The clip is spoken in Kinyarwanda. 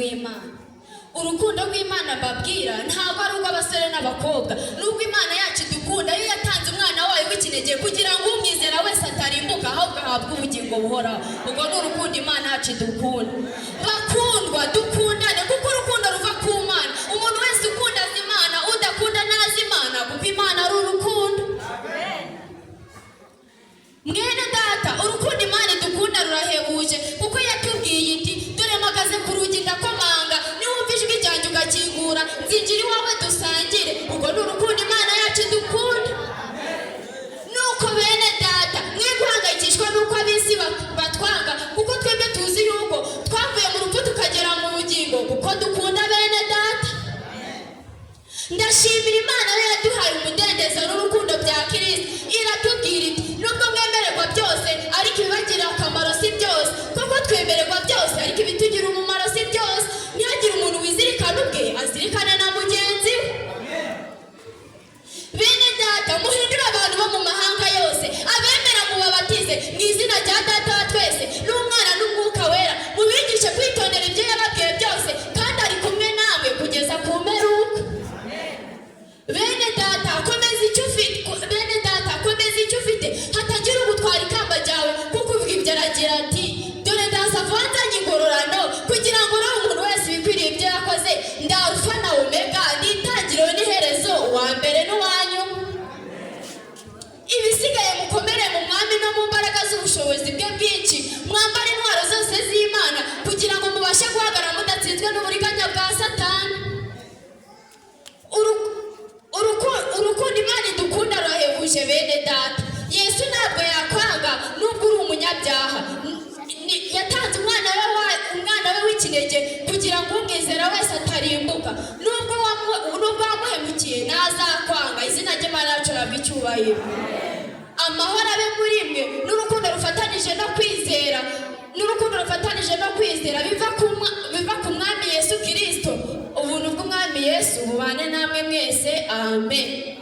Rw'Imana, urukundo rw'Imana mbabwira ntabwo ari urw'abasore n'abakobwa. Nubwo Imana yacu idukunda, yo yatanze umwana wayo w'ikinege kugira ngo umwizera wese atarimbuka, ahubwo ahabwe ubugingo buhoraho. Ubwo ni urukundo Imana yacu idukunda. Bakundwa, dukundane, kuko urukundo ruva ku Mana. Umuntu wese ukunda azi Imana, udakunda ntazi Imana, kuko Imana ari urukundo. Mwene data, urukundo Imana idukunda rurahebuje, kuko yatubwiye iti: "Dore mpagaze ku rugi ndakomanga, niwumva ijwi ryanjye ugakingura, nzinjira iwawe dusangire." Ubwo ni urukundo Imana yacu idukunda. Nuko bene data, mwe guhangayikishwa n'uko ab'isi batwanga, kuko twebwe tuzi yuko twavuye mu rupfu tukagera mu bugingo, kuko dukunda bene data. Ndashimira Imana yo yaduhaye umudendezo n'urukundo bya Kirisito. Iratubwira iti: "Nubwo mwemererwa byose, ariko ibibagirira akamaro si byose." Kuko twemererwa byose, ariko ibitugira umumaro si byose. Ntihagire umuntu wizirikana ubwe, azirikane na mugenzi we. Bene data, muhindure abantu bo mu mahanga yose abemera, mubabatize mu izina rya Data wa twese n'Umwana n'Umwuka Wera, mubigishe kwitondera ibyo yababwiye byose, kandi ari kumwe namwe kugeza ku mperuka. Bene data, komeza icyo ufite. Bene data, komeza icyo ufite, hatagira ugutwara ikamba ryawe. Kuko uvuga ibyo aragira ati: "Dore ndaza vuba nzanye ingororano, kugira ngo urabe umuntu wese ibikwiriye ibyo yakoze. Ndi Alufa na Omega, ni itangiriro n'iherezo, uwa mbere n'uwanyuma." Ibisigaye, mukomere mu Mwami no mu mbaraga z'ubushobozi bwe bwinshi. Mwambare intwaro zose z'Imana, kugira ngo mubashe guhagarara mudatsinzwe n'uburiganya bwa Satani. Urukundo Imana idukunda rurahebuje, bene data. Yesu ntabwo yakwanga nubwo uri umunyabyaha. Yatanze umwana we w'ikinege kugira ngo umwizera wese atarimbuka. Nubwo wamuhemukiye, ntazakwanga. Izina ry'Imana yacu rihabwa icyubahiro. Amahoro abe muri mwe n'urukundo rufatanije no kwizera, n'urukundo rufatanije no kwizera biva ku Mwami Yesu Kirisito. Ubuntu bw'Umwami Yesu bubane namwe mwese. Amen.